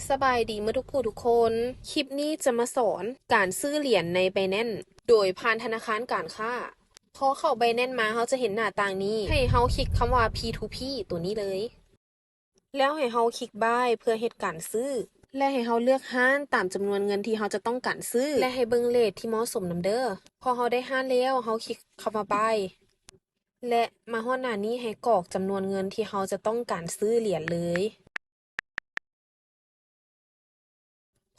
ສະບາຍດີໝົດທຸກຜູ້ທຸກຄົນ. ຄລິບນີ້ຈະມາສອນການຊື້ຫຼຽນໃນ Binance ໂດຍຜ່ານທະນາຄານການຄ້າ. ພໍເຂົ້າ Binance ມາ ເຮົາຈະເຫັນໜ້າຕ່າງນີ້. ໃຫ້ເຮົາຄລິກຄຳວ່າ P two P ຕົວນີ້ເລີຍ. ແລ້ວໃຫ້ເຮົາຄລິກ Buy ເພື່ອເຮັດການຊື້ ແລະ ໃຫ້ເຮົາເລືອກຮ້ານຕາມຈຳນວນເງິນທີ່ເຮົາຈະຕ້ອງການຊື້ ແລະ ໃຫ້ເບິ່ງເຣດທີ່ເໝາະສົມນຳເດີ້. ພໍເຮົາໄດ້ຮ້ານແລ້ວ, ເຮົາຄລິກຄຳວ່າ Buy ແລະ ມາຮອດໜ້ານີ້ໃຫ້ກອກຈຳນວນເງິນທີ່ເຮົາຈະຕ້ອງການຊື້ຫຼຽນເລີຍ.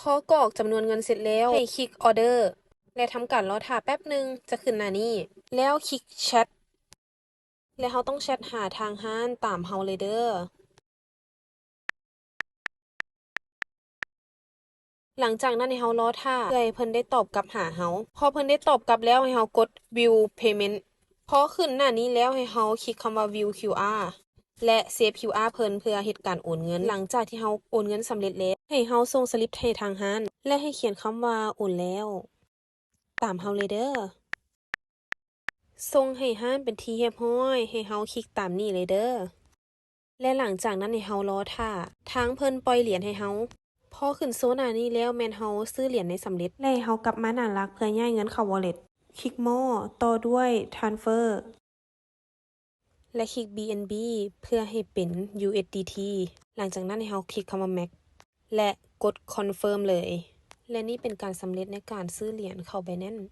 ພໍກອກຈຳນວນເງິນເສັດແລ້ວ, ໃຫ້ຄລິກ Order ແລະ ທຳການລໍຖ້າແປັບໜຶ່ງ, ຈະຂຶ້ນໜ້ານີ້. ແລ້ວຄລິກ Chat ແລະ ເຮົາຕ້ອງແຊັດຫາທາງຮ້ານຕາມເຮົາເລີຍເດີ້. ຫຼັງຈາກນັ້ນໃຫ້ເຮົາລໍຖ້າເພື່ອໃຫ້ເພິ່ນໄດ້ຕອບກັບຫາເຮົາ. ພໍເພິ່ນໄດ້ຕອບກັບແລ້ວ, ໃຫ້ເຮົາກົດ View Payment. ພໍຂຶ້ນໜ້ານີ້ແລ້ວ, ໃຫ້ເຮົາຄລິກຄຳວ່າ View QR ແລະ Save QR ເພິ່ນເພື່ອເຮັດການໂອນເງິນ. ຫຼັງຈາກທີ່ເຮົາໂອນເງິນສຳເລັດແລ້ວ, ໃຫ້ເຮົາສົ່ງສະລິບໃຫ້ທາງຮ້ານ ແລະ ໃຫ້ຂຽນຄຳວ່າ ໂອນແລ້ວ ຕາມເຮົາເລີຍເດີ້. ສົ່ງໃຫ້ຮ້ານເປັນທີ່ຮຽບຮ້ອຍ, ໃຫ້ເຮົາຄລິກຕາມນີ້ເລີຍເດີ້. ແລະ ຫຼັງຈາກນັ້ນໃຫ້ເຮົາລໍຖ້າທາງເພິ່ນປ່ອຍຫຼຽນໃຫ້ເຮົາ. ພໍຂຶ້ນໂຊໜ້ານີ້ແລ້ວ, ແມ່ນເຮົາຊື້ຫຼຽນໄດ້ສຳເລັດ. ແລະ ໃຫ້ເຮົາກັບມາໜ້າຫຼັກເພື່ອຍ້າຍເງິນເຂົ້າ Wallet. ຄລິກ More ຕໍ່ດ້ວຍ Transfer ແລະ ຄລິກ BNB ເພື່ອໃຫ້ເປັນ USDT. ຫຼັງຈາກນັ້ນໃຫ້ເຮົາຄລິກຄຳວ່າ Max ແລະ ກົດ Confirm ເລີຍ. ແລະ ນີ້ເປັນການສຳເລັດໃນການຊື້ຫຼຽນເຂົ້າ Binance.